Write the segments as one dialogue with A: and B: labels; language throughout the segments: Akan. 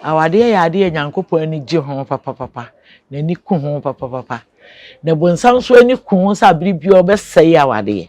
A: Awadeɛ yɛ adeɛ a Nyankopɔn ani gye ho papapapa, n'ani ku ho papapapa. Na bonsam nso ani ku ho sɛ abere biara ɔbɛsɛe awadeɛ.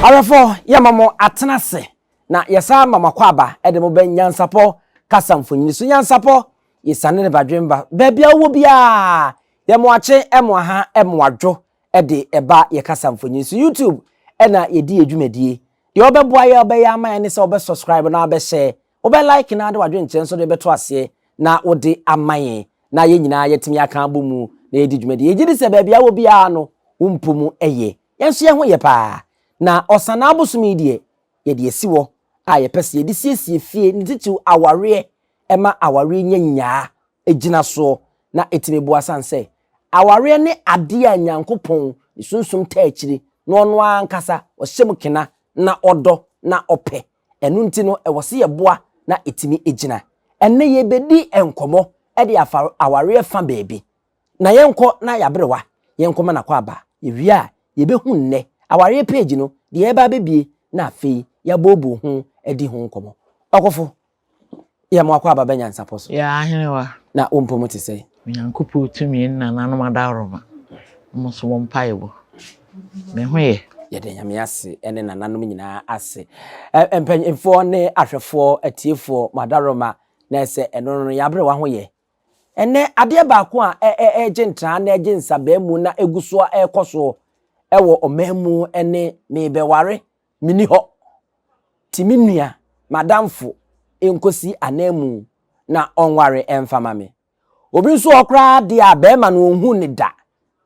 B: Awɛfoɔ, yɛma mo atena ase na yɛsan ma mo akwaaba de mo bɛ Nyansapɔ kasa mfonini so. Nyansapɔ Yɛsiane ne badwemba baabi a wowɔ biara, yɛ moakye, moaha, moadwo de ba yɛ kasa mfonyin so. YouTube na yɛdi yɛ dwumadie. Deɛ wobɛboa yɛ wobɛyɛ ama yɛ ne sɛ wobɛ subscribe na wobɛ share, wobɛ like na wode w'adwenkyerɛ nso de bɛto aseɛ na wode ama yɛn na yɛn nyinaa yɛatumi aka abɔ mu na yɛadi dwumadie. Yɛgye di sɛ baabi a wowɔ biara no wo mpo mu yɛ. Yɛn nso yɛn ho yɛ paa. Na Ɔsanaa bosome yi deɛ yɛde asi hɔ a yɛpɛ sɛ yɛde siesie fie ne titiriw awareɛ ɛma awareɛ nya nyaa gyina soɔ na ɛtumi boa sane sɛ awareɛ ne adeɛ a Nyankopɔn ne sunsum taa akyire na ɔno ara ankasa ɔhyɛ mu kena na ɔdɔ na ɔpɛ ɛno nti no ɛwɔ sɛ yɛboa na ɛtumi gyina. Ɛnnɛ yɛbɛdi nkɔmmɔ de afa awareɛ fa baabi Na yɛnkɔ na yɛaberewa, yɛnkɔ ma n'akwaaba. Yɛwie a, yɛbɛhu nnɛ awareɛ page no, deɛ yɛreba abɛbie, na afei yɛabooboo ho adi ho nkɔmmɔ. Ɔkofo, yɛ mo akwaaba ba nyansapɔ so.
A: Yɛ ahenewa.
B: Na wo mpo mo te sɛn?
A: Onyankopɔn tumi ne nananom adaworoma, mo nso mo mpaebɔ. Me ho yɛ.
B: Yɛda Nyame ase ne nananom nyinaa ase. Mpanyinfoɔ ne ahwɛfoɔ, atiefoɔ, mo adaworoma, na ɛsɛ ɛno no, yɛaberewa ho yɛ. Ɛnnɛ, adeɛ baako a ɛregye ntraa na ɛregye nsabaa na ɛgu so a ɛrekɔ soɔ wɔ ɔman mu ne merebɛware, menni hɔ. Nti me nua, m'adamfo nkɔsi ananmu na ɔnware mfa ma me. Obi nso wɔ hɔ koraa deɛ a barima no ɔnhuu no da,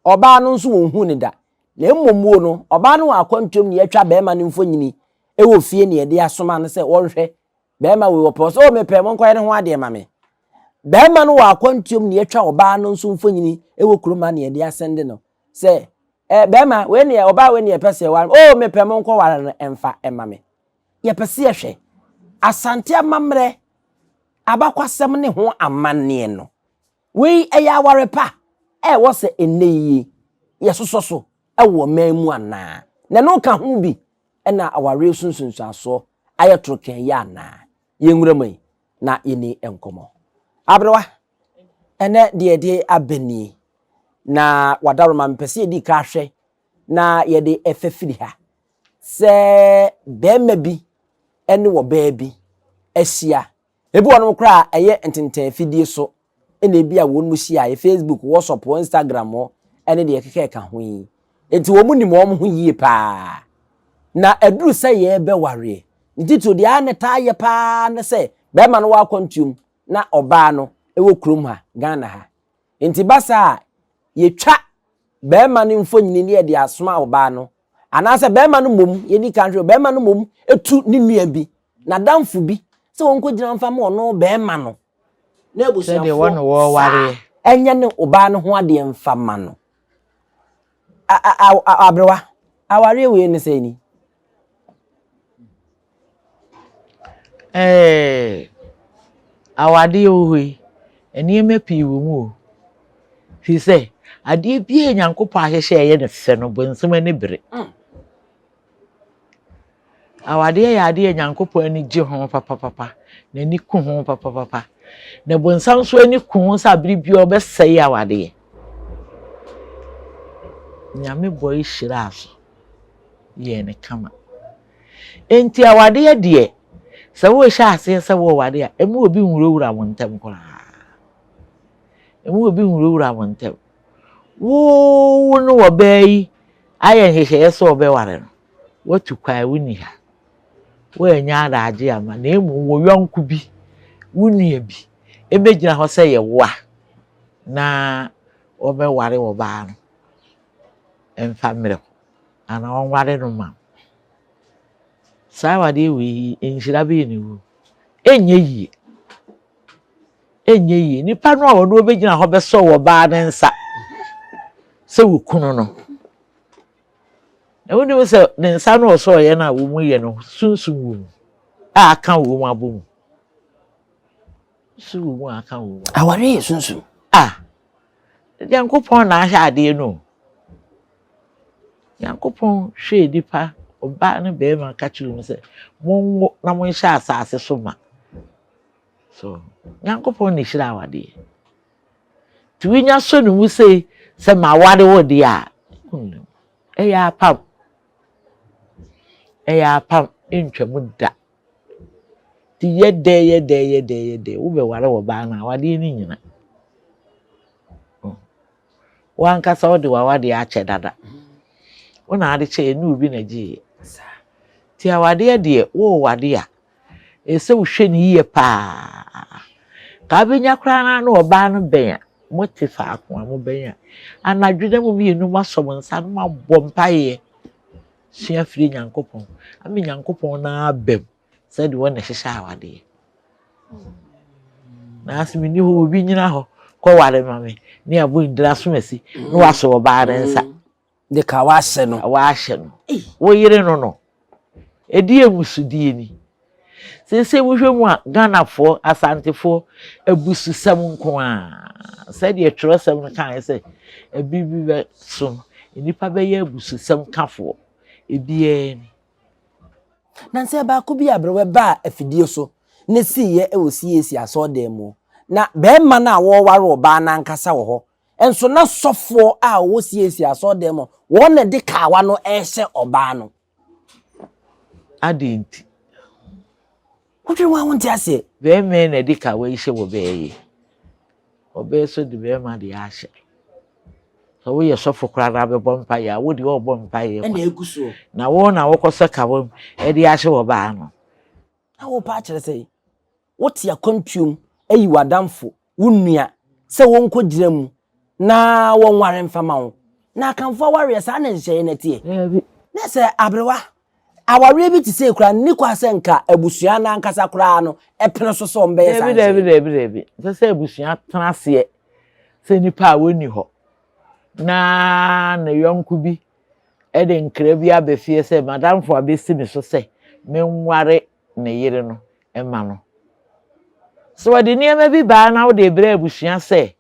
B: ɔbaa no nso ɔnhuu no da. Na mmom wo no, ɔbaa no wɔ akwantuom na yɛatwa barima no mfonini wɔ fie na yɛde asoma no sɛ ɔnhwɛ Bɛrima wei wɔpɛ ɔsɛ oh mepɛ monkɔyɛ ne ho adeɛ ma me. Bɛrima no wɔ akwantuom ne yɛtwa ɔbaa no nso mfonyini wɔ kurom ha ne yɛde asɛnde no sɛ eh, bɛrima wei ne ɔbaa wei ne yɛpɛ sɛ yɛware oh mepɛ monkɔ ware no ɛmfa ɛma me. Yɛpɛ sɛ yɛhwɛ Asante amammerɛ abakwasɛm ne ho amanneɛ no. Wei ɛyɛ aware pa a ɛwɔ sɛ ɛnnɛ yi yɛsosɔ so wɔ ɔman mu anaa? Na ɛno ka ho bi na awareɛ so nsunsuansoɔ ayɛ torokɛn yi anaa? Yɛnwura mu yi na yɛni nkɔmmɔ. Aberewa, ɛnɛ deɛ yɛde aba nie, na wadaworoma mepɛ sɛ yɛdi ka hwɛ na yɛde ɛfɛ firi ha sɛ bɛrima bi ne ɔbaa bi ahyia. Ebi wɔ nom koraa a ɛyɛ ntentɛn afidie so na ebi a wɔn mu hyiaeɛ, Facebook, WhatsApp, Instagram ne deɛ ɛkeka ɛka ho yi. Enti wɔn nim wɔn ho yie paa. Na aduru sɛ yɛrebɛwareɛ, ne titiriw deɛ a na ɛtaa yɛ paa ne sɛ bɛrima no wɔ akwantuom na ɔbaa no wɔ kurom ha, Ghana ha. Enti ba saa a, yɛtwa bɛrima no mfonini ne yɛde asoma ɔbaa no, anaasɛ bɛrima no mmom, yɛdi kan hwɛ, bɛrima no mmom tu ne nua bi, n'adamfo bi, sɛ wɔnkɔgyina mfa ma ɔno bɛrima no na abusuafoɔ saa ɛnyɛ ne ɔbaa no ho adeɛ mfa ma no. Aberewa, awareɛ wei ne sɛ ni?
A: Ɛɛ, awadeɛ wɔ hɔ yi, nneɛma pii wɔ mu o. Firi sɛ, adeɛ biara a Nyankopɔn ahyehyɛ a ɛyɛ no fɛ no, bonsam ani bere. Mm. Awadeɛ yɛ adeɛ a Nyankopɔn ani gye ho papapapa, n'ani ku ho papapapa. Na bonsam nso ani ku ho sɛ abere biara ɔbɛsɛe awadeɛ. Nyame bɔe hyiraa so yɛɛ no kama. Enti awadeɛ deɛ, sɛ worehyɛ aseɛ sɛ woreware a, ɛmu obi nwurawura wo ntam koraa. Ɛmu obi nwurawura wo ntam. Wo wo ne ɔbaa yi ayɛ nhyehyɛeɛ sɛ ɔbɛware no, woatu kwan wonni ha. Woannya adagye amma, na mmom wo yɔnko bi, wo nua bi, ɛbɛgyina hɔ sɛ yɛ woa na ɔbɛware ɔbaa no mfa mmerɛ wo anaa ɔnware no ma wo. Saa awadeɛ wei yi, nhyira bɛyɛ ne wom. Ɛnyɛ yie. Ɛnyɛ yie. Nipa no a ɔno ɔbɛgyina hɔ bɛsɔ wɔ baa ne nsa sɛ wo kunu no. Na wonim sɛ ne nsa no ɔsɔɔyɛ no a wɔn mu yɛ no sunsum wɔ mu a aka wɔn mu abɔ mu. Sunsum wɔ mu a aka wɔn mu.
B: Awareɛ yɛ sunsum.
A: Ah. Nyankopɔn na ahyɛ adeɛ no o. Nyankopɔn hwɛɛ nipa, ɔbaa ne barima ka kyerɛɛ wɔn sɛ, monwo na monhyɛ asase so ma. So, Nyankopɔn na ɛhyira awadeɛ. Nti wonya sɔ ne mu sei sɛ maware wo deɛ a, ɛyɛ apam. Ɛyɛ apam, ɛntwa mu da. Nti yɛ dɛ yɛ dɛ yɛ dɛ yɛ dɛ wobɛware ɔbaa no a, awadeɛ no nnyina. W'ankasa wode w'awadeɛ akyɛ dada. Wo na ade kyɛɛ, ɛnyɛ obi na ɛgyeeɛ. Nti awadeɛ deɛ, woreware a, ɛsɛ sɛ wohwɛ no yie paa. Ka wobɛnya koraa na ne ɔbaa no bɛn a, mote faako a mobɛn a, anadwo na mo mmienu moasɔ mo nsa na moabɔ mpaeɛ sua firi Nyankopɔn ama Nyankopɔn no aba mu sɛdeɛ ɔna ɛhyehyɛ awadeɛ. Nanso menni hɔ, obi nyina hɔ kɔware ma me ne abɔ ndira so asi na wasɔ ɔbaa no nsa.
B: De ka wahyɛ no.
A: Wahyɛ no. Wo yere no no. Ɛdi amusudie ni. Seesei wohwɛ mu a, Ghanafoɔ, Asantefoɔ, abususɛm nko ara. Sɛdeɛ twerɛsɛm no kaeɛ sɛ, ɛbere bi bɛso no, nnipa bɛyɛ abususɛm kafoɔ. Ebiara ni.
B: Nansa baako bi aberewa baa afidie so na siiɛ wɔ CAC asɔredan mu. Na barima no a wɔreware ɔbaa no ankasa wɔ hɔ. Nso na sɔfoɔ a ɔwɔ CAC asɔredan mu, wɔn na ɛde kawa no rehyɛ ɔbaa no.
A: Adɛn nti?
B: Wodwene ho a wonte aseɛ.
A: Bɛrima yi na ɛde kawa yi hyɛ wɔ bɛɛ yi. Ɔbɛɛ nso de bɛrima deɛ ahyɛ. Sɛ woyɛ sɔfo koraa na abɛbɔ mpaeɛ a, wo deɛ ɔrebɔ mpaeɛ
B: kwa. Ɛna egu soɔ.
A: Na wo na wokɔsɔ kawa mu ɛde ahyɛ wɔ baa no.
B: Na worepɛ akyerɛ sɛ wote akwantuo mu ayi w'adamfo, wo nua, sɛ wɔnkɔgyina mu na wɔnware mfa ma wo. Na Akanfoɔ awareɛ, saa na nhyehyɛeɛ no teɛ.
A: Daabi.
B: Na sɛ aberewa, awareɛ bi te sei koraa, nni kwa sɛ nka abusua no ankasa koraa no pene so sɛ wɔbɛyɛ saa
A: Daabi, daabi, daabi, daabi. Ɛsɛ sɛ abusua tena aseɛ sɛ nipa a wɔnni hɔ na ne yɔnko bi de nkra bi aba fie sɛ m'adamfo abɛsi me so sɛ menware ne yere no ma no. Sɛ wɔde nneɛma bi baa na wode rebrɛ abusua sɛ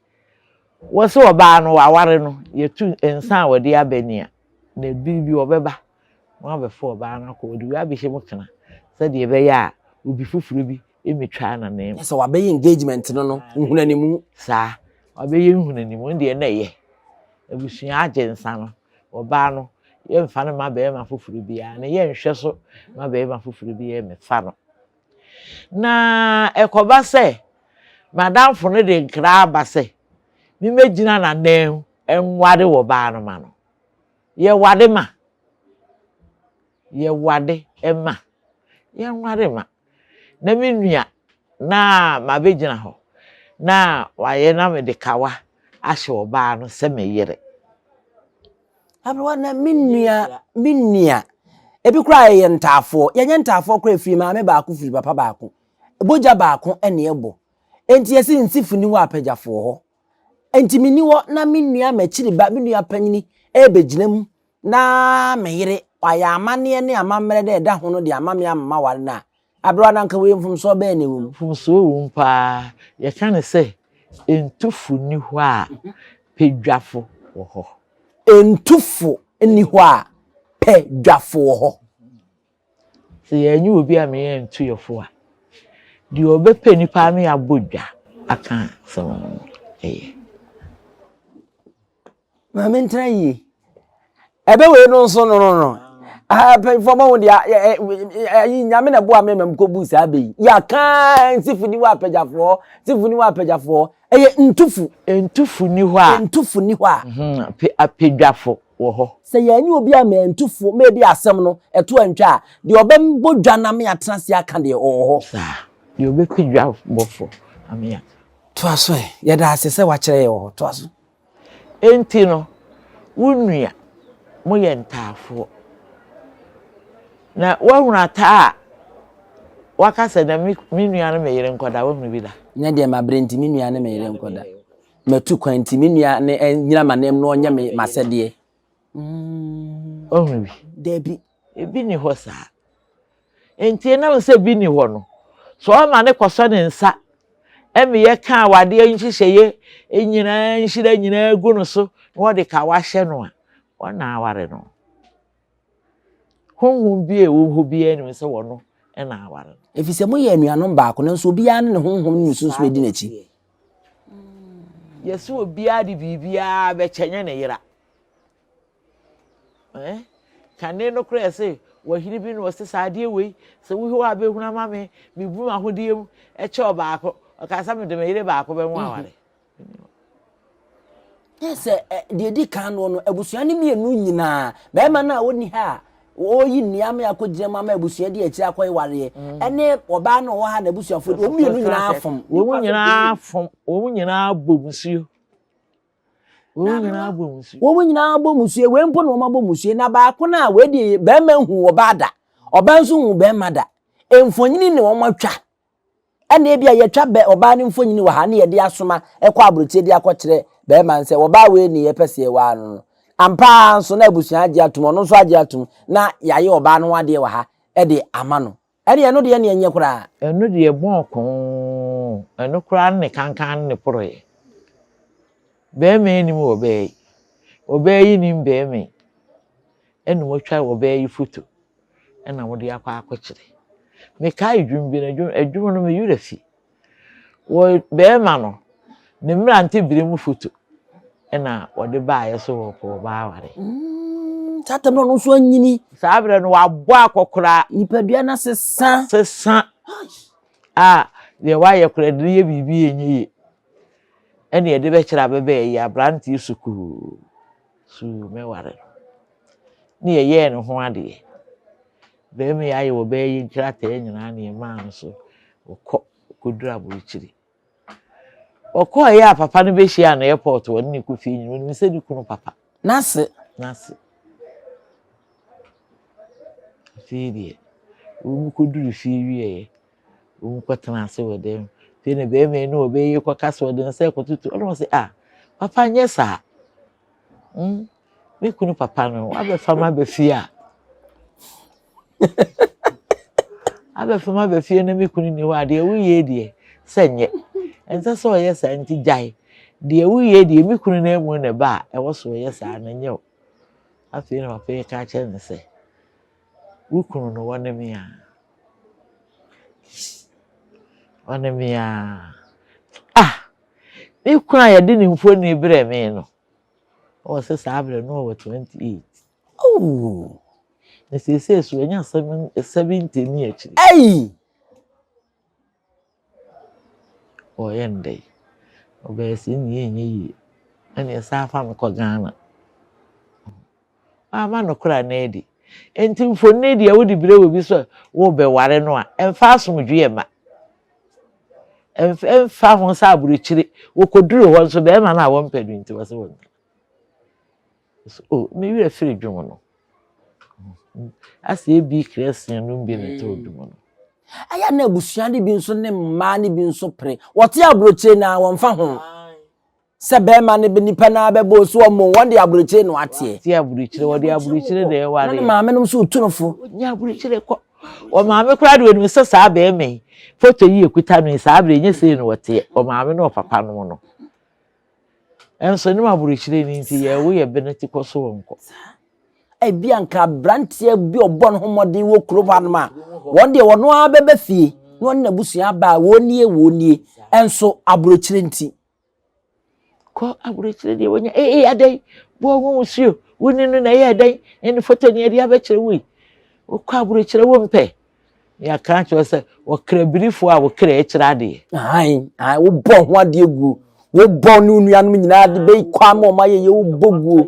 A: wɔse ɔbaa no wɔaware no, yɛtu nsa a wɔde aba ni a, na bere bi wɔbɛba na wɔabɛfa ɔbaa no akɔ, wɔde wei abɛhyɛ mu kena sɛdeɛ ɛbɛyɛ a obi foforɔ bi mmetwa n'ananmu.
B: Sɛ wabɛyɛ engagement no no, nhunanimu.
A: Saa, wabɛyɛ nhunanimu, ɛndeɛ na ɛyɛ. Abusua agye nsa no, ɔbaa no, yɛmfa no mma barima foforɔ biara, na yɛnhwɛ so ma barima foforɔ biara mmɛfa no. Na ɛkɔba sɛ m'adamfo no de nkra aba sɛ memmɛgyina n'ananmu nware ɔbaa no ma no. Yɛware ma. Yɛware ma. Yɛnware ma. Na me nua na mabɛgyina hɔ na wayɛ na mede kawa ahyɛ ɔbaa no sɛ me yere.
B: Aberewa na me nua, me nua. Ebi koraa yɛyɛ ntaafoɔ. Yɛnyɛ ntaafoɔ koraa firi maame baako firi papa baako. Bogya baako ɛna ɛbɔ. Enti yɛsi nsifo ni hɔ apagyafoɔ hɔ. Enti menni hɔ na me nua m'akyiri ba, me nua panyini ɛrebɛgyina mu na me yere wayɛ amanneɛ ne amammerɛ dɛ ɛda ho no de ama me ama maware no a, aberewa no anka wei mfomsoɔ bɛn na ɛwɔ mu?
A: Mfomsoɔ wɔ mu paa. Yɛka no sɛ ntufo nni hɔ a, padwafo wɔ hɔ.
B: Ntufo nni hɔ a, padwafo wɔ hɔ.
A: Sɛ yɛanyi obi a meyɛ ntuyɛfo a, deɛ ɔbɛpɛ nipa ano abɔ dwa aka asɛm no yɛ.
B: Maame ntena yie. Ɛbɛ wei no nso no no no. Mpanyinfoɔ ma wo deɛ ayi nyame na ɛboa me ma mekɔbu saa bɛ yi. Yɛaka nsifo ni hɔ apagyafoɔ, nsifo ni hɔ apagyafoɔ. Ɛyɛ ntufo.
A: Ntufo ni hɔ a.
B: Ntufo ni hɔ a.
A: Apagyafo wɔ hɔ.
B: Sɛ yɛanyi obi a ma ntufo ma ebi asɛm no ɛto antwa a, deɛ ɔbɛbɔ dwa na me atena ase aka deɛ ɔwɔ hɔ.
A: Saa. Deɛ ɔbɛpɛ dwa bɔfo na me aka.
B: Toa so ɛ. Yɛda ase sɛ woakyerɛ yɛn wɔ hɔ. Toa so.
A: Enti no, wo nua, moyɛ ntaafoɔ. Na woahunu ataa a waka sɛ na me me nua ne me yere nkɔda, woahunu bi da?
B: Nyɛ deɛ mabrɛ nti me nua ne me yere nkɔda. Matu kwan nti me nua ne nnyina m'anam na ɔnyɛ me m'asɛdeɛ.
A: Mm. Woahunu bi?
B: Dabi.
A: Ebi nni hɔ saa. Enti ɛnam sɛ bi nni hɔ no, sɛ ɔma no kɔsɔ ne nsa ma yɛka awadeɛ nhyehyɛeɛ nyinaa nhyira nyinaa gu no so na wɔde kawa hyɛ no a, wɔna aware no. Honhom bi a ɛwɔ hɔ biara nim sɛ wɔno na aware no.
B: Ɛfiri sɛ moyɛ anuanom baako, nanso obiara ne ne honhom ne ne sunsum adi n'akyi.
A: Yɛsɛ obiara de biribiara bɛkyɛ nyɛ ne yera. Eh? Kane no koraa yɛsɛ wɔhene bi na ɔsɛ saa adeɛ wei sɛ wohwɛ wɔ abɛhunu ama me mebu m'ahodeɛ mu ɛkyɛ ɔbaako ɔkaa sɛ mede me yere baako bɛmo mhm. aware.
B: Yɛ sɛ deɛ ɛdi kan noɔ no abusua no mmienu nyinaa bɛrima no a ɔnni ha a ɔreyi nnua ama akɔgyina mu ama abusua di akyire akɔyɛ wareɛ mm. ɛne ɔbaa no ɔwɔ ha na abusuafoɔ wɔn mmienu nyinaa fom.
A: Wɔn nyinaa fom wɔn nyinaa bɔ musuo. Wɔn nyinaa bɔ musuo.
B: Wɔn nyinaa bɔ musuo wei mpo na wɔn abɔ musuo na baako no a wei deɛ bɛrima hu ɔbaa da ɔbaa nso hu bɛrima da mfonini na wɔn atwa. Ɛna ebia yɛtwa bɛ ɔbaa no mfonini wɔ ha ne yɛde asoma kɔ aburokyire de akɔkyerɛ bɛrima no sɛ ɔbaa wei ne yɛpɛ sɛ yɛwaa no no. Ampa ara nso na abusua agye atom, ɔno nso agye atom na yɛayɛ ɔbaa no ho adeɛ wɔ ha de ama no. Ɛne ɛno deɛ ne ɛnyɛ koraa.
A: Ɛno deɛ bɔɔ koo, ɛno koraa ne kankan ne ne poroeɛ. Bɛrima yi nim ɔbaa yi, ɔbaa yi nim bɛrima yi, ɛna wɔatwa ɔbaa yi foto. ɛna wɔde akɔ akɔkyerɛ. Mekae dwom bi na dwom ɛdwom no me werɛ fi. Wɔ bɛrima no ne mmerante bere mu foto ɛna wɔde baeɛ so wɔkɔ ɔbaa aware.
B: Mm, saa tam no ɔno nso anyini.
A: Saa berɛ no wabɔ akɔkora.
B: Nipadua no asesa.
A: Sesa. A deɛ wayɛ koraa de no yɛ biribi ɛnyɛ yie. Ɛna yɛde bɛkyerɛ abɛbɛɛ yi aberanteɛ sukuu. Suu mɛware no. Ne yɛyɛɛ ne ho adeɛ. Barima yi ayɛ ɔbaa yi nkrataa nyinaa ne yɛmaa no so ɔkɔ kɔduru aburokyire. Ɔkɔeɛ a papa no bɛhyiaa no airport ɔne ne kɔ fie nyina onim sɛ ne kunu papa.
B: N'ase.
A: N'ase. Afei deɛ wɔn kɔduru fie wieɛ wɔn kɔtena ase wɔ dan mu. Afei na barima yi ne ɔbaa yi kɔka sɛ ɔde ne nsa rekɔtoto ɔna ɔse ah papa nyɛ saa. Mm, me kunu papa no, wabɛfa me aba fie a. Abɛfa me aba fie na me kunu ni hɔ a, deɛ woyɛ deɛ, sɛ nyɛ. Ɛnsɛ sɛ ɔyɛ saa nti gyae. Deɛ woyɛ deɛ, me kunu no amu na ɛba a, ɛwɔ so ɔyɛ saa no nyɛ o. Afei na papa yi ka kyerɛ no sɛ, wo kunu no wɔne me a. Wɔne me a. Ah! Me kunu a yɛde ne mfoni brɛɛ me no, ɔwɔ sɛ saa berɛ no ɔwɔ 28.
B: Oh!
A: Na seesei so wanya 70 ne akyiri.
B: Ei!
A: Ɔyɛ no dɛn? Ɔbɛyɛ sɛ ɛnni ɛnyɛ yie. Ɛnna ɛsan fa me kɔ Ghana. Wamma nokorɛ anna adi. Enti mfonini deɛ wode brɛ obi sɛ worebɛware no a, ɛmfa asomdwoeɛ mma. Ɛmfa ho sɛ aburokyire, wɔkɔduru hɔ nso bɛrima no a wɔmpɛ no nti wɔsɛ wɔntena. So, oh, me werɛ firi dwom no. Asɛ ebi krɛsɛn no bi na ɛtoo dwom no.
B: Ɛyɛ na abusua no bi nso ne mmaa no bi nso pere. Wɔte aburokyire na wɔmfa ho. Sɛ bɛrima no nipa no ara bɛbɔ osu ɔmo wɔn de aburokyire na wateɛ.
A: Te aburokyire wɔde aburokyire na ɛware.
B: Na ne maame nom nso tu no fo.
A: Nyɛ aburokyire kɔ. Ɔmaame koraa de onim sɛ saa bɛrima yi foto yi ekuta no yi saa abere nye sei na ɔteɛ ɔmaame ne ɔpapa nom no. Ɛnso ne mu aburokyire ni nti yɛ wo yɛ bene ti kɔ so wɔn kɔ.
B: Ebi anka aberanteɛ bi ɔbɔ ne ho mmɔden wɔ kurom hanom a wɔn deɛ wɔn ara bɛba fie na wɔne n'abusua aba a wɔn nie wɔn nie ɛnso aburokyire nti.
A: Kɔ aburokyire deɛ wɔnya ee ee adɛn bɔ ho nsuo woni no na ɛyɛ dɛn ɛne foto ne ɛde abɛkyerɛ wo yi wokɔ aburokyire wo mpɛ ne aka akyerɛ sɛ wɔkra birifoɔ a wɔkra akyerɛ adeɛ.
B: Ahan ahan wobɔ ho adeɛ guo wobɔ ne nuanom nyinaa de bɛyi kɔ ama wɔn ayɛ yɛ wobɔ guo.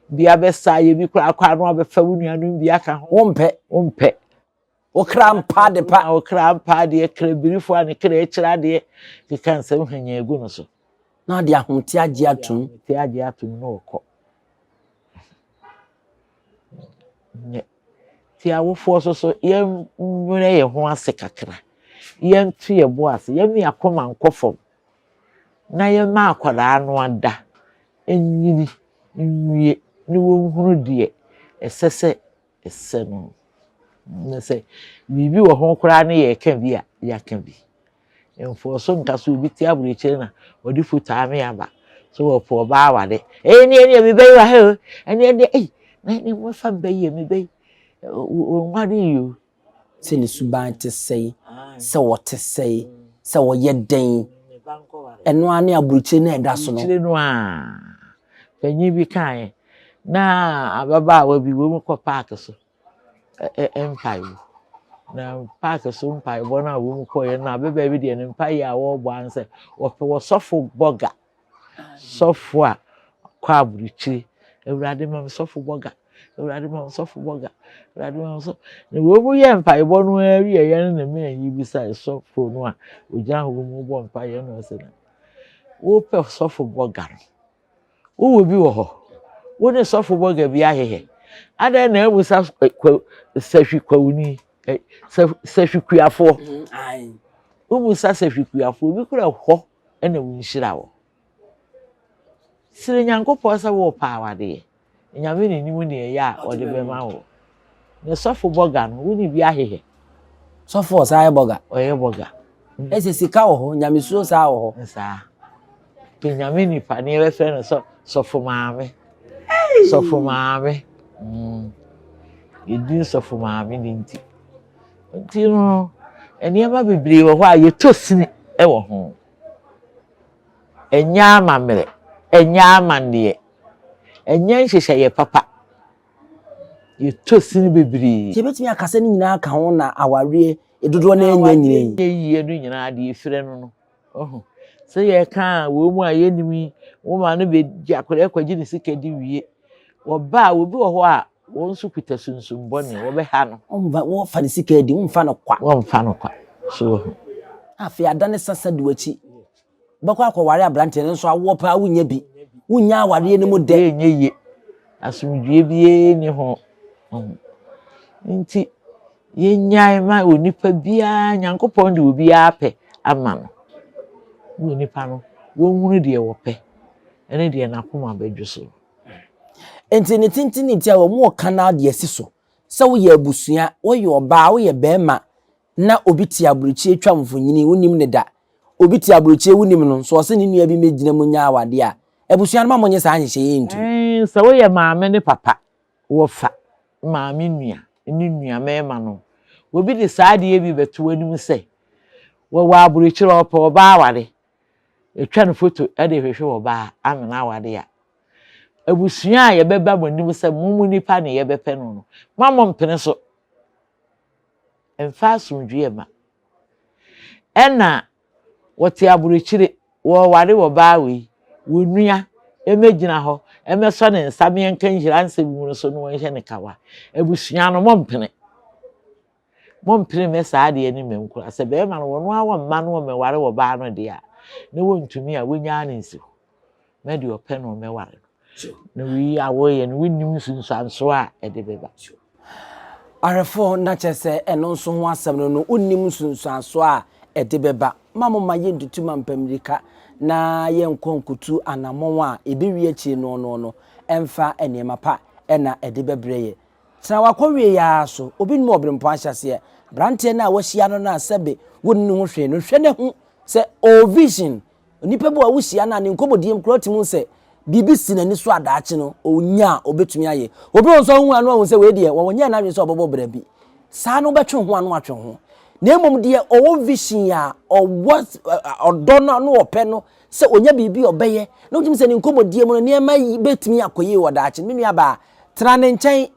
A: Bi abɛsa ayɛ bi koraa kɔ ano abɛfa wo nuanom bi aka ho.
B: Wompɛ.
A: Wompɛ.
B: Wo kra mpa ade pa.
A: Wo kra mpa adeɛ, krabirifo a ne kra akyiri adeɛ keka nsɛm hwanyan gu no so.
B: Na ɔde ahomte agye atom.
A: Ahomte agye atom na ɔkɔ. Nyɛ. Ti awofoɔ so so yɛmmrɛ yɛn ho ase kakra. Yɛnto yɛn bo ase, yɛmma yɛn akoma nkɔ fam na yɛmma akwadaa no ada nyini nwie na wɔnhunu deɛ ɛsɛ sɛ ɛsɛ no. Na sɛ biribi wɔ ho koraa ne yɛreka bi a, yɛaka bi. Mfɔɔso nka so obi te aburokyire na ɔde foto ame aba so wɔpɛ ɔbaa aware. Ee ne ɛne mebɛyi wɔ ha o. Ɛne ɛne ei na ɛne mofa mbɛyi mebɛyi. Wɔnware yi o.
B: Sɛ ne suban te sɛe, sɛ ɔte sɛe, sɛ ɔyɛ dɛn. Ɛno ara ne aburokyire no a ɛda so no.
A: Aburokyire no a panyin bi kaeɛ na ababaawa bi wɔn kɔ paaki so mpaebɔ. Na paaki so mpaebɔ no a wɔn kɔeɛ no ababaawa bi deɛ ne mpaeɛ a wɔrebɔ ara ne sɛ wɔpɛ ɔsɔfo bɔga. Sɔfo a kɔ aburokyire. Awurade ma me sɔfo bɔga. Awurade ma me sɔfo bɔga. Awurade ma me sɔfo. Na wɔn mu yɛ mpaebɔ no ara wieɛ no na mmaa yi bisa sɔfo no a ogyina hɔ wɔn mu bɔ mpaeɛ no ɔsɛ na wopɛ sɔfo bɔga no. Wowɔ bi wɔ hɔ. Wo ne sɔfo bɔga bi ahyehyɛ. Adɛn na amusa sahwi kwawuni sahwi kuafoɔ. Womusa sahwi kuafoɔ bi kura hɔ na wo nhyira wɔ. Srɛ Nyankopɔn sɛ worepɛ awadeɛ. Nyame na nim nea ɛyɛ a ɔde bɛma wo. Ne sɔfo bɔga no, wo ne bi ahehɛ.
B: Sɔfo ɔsan yɛ bɔga.
A: Ɔyɛ bɔga.
B: Ɛsɛ sika wɔ hɔ, nyamesuro saa wɔ
A: hɔ. Saa. Pɛ nyame nipa ne yɛbɛfrɛ no sɛ sɔfo maame. Sɔfo maame. Mm. Yɛdin sɔfo maame ne nti. Nti no, nneɛma bebree wɔ hɔ a yɛtɔ sini wɔ ho. Ɛnyɛ amammerɛ, ɛnyɛ amanneɛ, ɛnyɛ nhyehyɛeɛ papa. Yɛtɔ sini bebree.
B: Nti yɛbɛtumi aka sɛ ne nyinaa ka ho na awareɛ dodoɔ no ara nnya nyini yi?
A: Awareɛ nyɛ yie no nyinaa deɛ ɛfiri no no. Ɔho sɛ yɛka a wɔn mu a yɛnnim yi, wo ma no bɛgye akwadaa kɔgye ne sika di wie. Wɔba a obi wɔ hɔ a wɔn nso kuta sunsum bɔne, wɔbɛha no.
B: Wɔmfa wɔfa ne sika adi, wɔmfa no kwa.
A: Wɔmfa no kwa. So wahu.
B: Afei adane sasa di w'akyi. Wobɛkɔ akɔware aberanteɛ no nso awoɔ paa wonnya bi. Wonnya awareɛ no mu dɛ.
A: Ɛnyɛ yie. Asomdwoeɛ biara nni ho. Nti yɛnnyae ma onipa biara, Nyankopɔn de obiara pɛ ama no. Na onipa no, wɔnhunu deɛ wɔpɛ ne deɛ n'akoma bɛdwo so.
B: Nti ne tenten ne tia wɔn wɔ kan ara de asi so sɛ woyɛ abusua, woyɛ ɔbaa, woyɛ barima na obi te aburokyire twa mfonini, wonim ne da. Obi te aburokyire wonim no, nso ɔse ne nua bi mmɛgyina mu nyɛ awadeɛ a, abusua no ma monyɛ saa nhyehyɛeɛ yi ntom.
A: Sɛ woyɛ maame ne papa, wɔfa maame nua ne nua mmarima no, obi de saa adeɛ bi bɛto w'anim sɛ wɔwɔ aburokyire ɔpɛ ɔbaa aware, ɛtwa no foto de hwehwɛ ɔbaa amena aware a, abusua a yɛbɛba mo anim sɛ mo mu nipa ne yɛbɛpɛ no no, ma mo mpene so. Mfa asomdwoeɛ ma. Ɛna wɔte aburokyire, wɔreware ɔbaa wei, wɔn nua mmɛgyina hɔ mmɛsɔ ne nsa mmɛnka nhyira nsɛm mu no so na wɔnhyɛ no kawa. Abusua no, mompene. Mompene mmɛ saa adeɛ no mmam koraa. Sɛ bɛrima no, wɔn ara wɔmma no wɔmmɛware ɔbaa no deɛ a, na wɔntumi a, wɔnyaa no nsi hɔ. Na deɛ ɔpɛ no ɔmmɛware no. Na wei a wɔyɛ no, wonnim nsunsuansoɔ a ɛde bɛba.
B: Ahwɛfoɔ, na kyerɛ sɛ ɛno nso ho asɛm no no, wonnim nsunsuansoɔ a ɛde bɛba. Ma momma yɛntutu mampamirika na yɛnkɔ nkotu anammɔn a ɛbɛwie akyire noɔnoɔ no ɛmfa nneɛma pa na ɛde bɛbrɛ yɛ. Tena w'akɔwieɛ ara so, obi nnim ɔberempɔn ahyɛaseɛ. Aberanteɛ no a woahyia no no a sɛbe wonni ne ho hwee no, hwɛ na hu sɛ ɔwɔ vision. Onipa bi wɔ hɔ a wohyia no a, ne nkɔmmɔdie mu koraa wotumi hu sɛ biribi si n'ani so a daakye no ɔnya a ɔbɛtumi ayɛ. Obi wɔ hɔ nso a wohu a na wahu sɛ wei deɛ wɔnyɛɛ n'adwene sɛ ɔbɛbɔ bra bi. Saa no wobɛtwe wo ho a na watwe wo ho. Na mmom deɛ ɔwɔ vision a ɔwɔ ɔdɔ no na ɔpɛ no sɛ ɔnya biribi a ɔbɛyɛ na wotumi sɛ ne nkɔmmɔdie mu no nneɛma yi bɛtumi akɔ yie wɔ daakye no. Me nuabaa, tena ne nkyɛn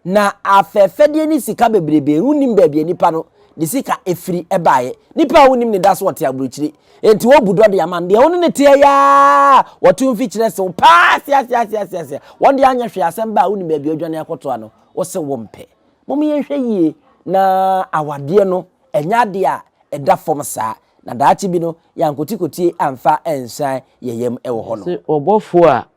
B: Na afɛɛfɛdeɛ ne sika bebrebe, wonnim baabi a nipa no ne sika firi baeɛ. Nipa a wonnim ne da so ɔte aburokyire, enti wobu dɔ de ama no. Deɛ wo ne no teɛ yi ara, wɔte wo mfikyire se wo paa seaseaseaseaseɛ. Wɔn deɛ anyɛ hwee, asɛm ba a wonim baabi a wɔadwane akɔtoa no, wo se wompɛ. Mom yɛnhwɛ yie na awadeɛ no ɛnyɛ adeɛ a ɛda fam saa, na daakye bi no yɛankotikotie amfa ansuan yɛn yam wɔ hɔ nom.
A: Sɛ ɔbɔfoɔ a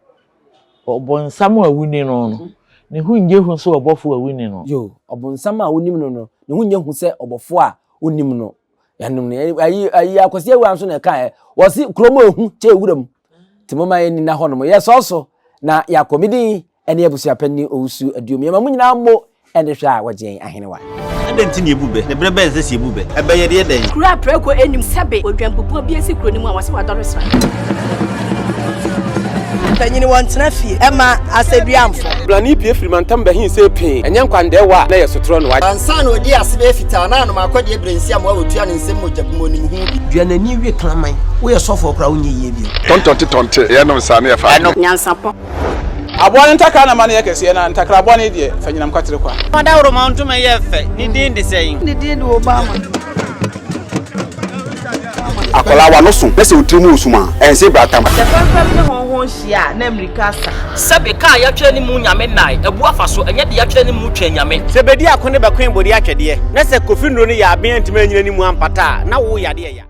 A: Ɔbonsam a wonni no no, ne ho nyɛ hu sɛ ɔbɔfo a wonni no.
B: Yo, ɔbonsam a wonim no no, ne ho nyɛ hu sɛ ɔbɔfo a wonim no. Yɛnom no, ayi, ayi, Akwasi Awuah nso na ɛka ɛ. Wɔsi kurom ehu kyɛ ewura mu. Nti momma yɛnni na hɔnom. Yɛsɔɔ so na yɛakɔ. Me din ɛne abusuapanyin Owusu Aduom. Yɛma mo nyinaa mo. Ɛnde hwɛ a wɔgye yɛn ahenewa.
C: Adɛn nti na yɛbu bɛ? Na berɛ bɛn na ɛsɛ sɛ yɛbu bɛ? Ɛbɛ yɛ deɛ dɛn?
D: Kuro a prako nnim sɛbe odwanbubuo bi asi kuro no mu a wɔse wadɔre sra.
E: Mpanyin wɔntena fie mma asɛduamfo.
F: Blani pue firi mantam bɛhe see pee, ɛnyɛ nkwandɛɛwa a na ɛyɛ sotorɔ no.
G: Ansa na ɔdii ase bɛyɛ fitaa na anom akɔdeɛ berɛ nsi amoa wɔtua ne nsam mogya bi mu ɔnim ho bi.
H: Dua n'ani we kraman. Woyɛ sɔfoɔ koraa wonyɛ yie bio.
I: Tɔntɔnte tɔnte, yɛnom saa na yɛfa adwene.
D: Nyansapɔ.
F: Aboa no ntakra na ma no yɛ kɛseɛ, na ntakra bɔne deɛ, fa nyinam kwatere kwa.
J: Ɔdawuroma ntoma yɛ fɛ, ne din de sɛn?
E: Ne din de Obama.
K: Akwadaa w'ano so na sɛ wo tiri mu resum a, ɛnse bratam.
L: Sɛ fɛmfɛm ne hɔnhɔn hyia a, na mmirika asa.
M: Sɛbe kaa yɛatwerɛ ne mu Nyame nnae, abu afa so, ɛnyɛ deɛ yɛatwerɛ ne mu Twɛn Nyame.
J: Sɛ bedi ako ne bɛkoe bode atwɛdeɛ, na sɛ Kofi nnuro no yɛ aben antumi anyina ne mu ampata a, na wo yadeɛ ya.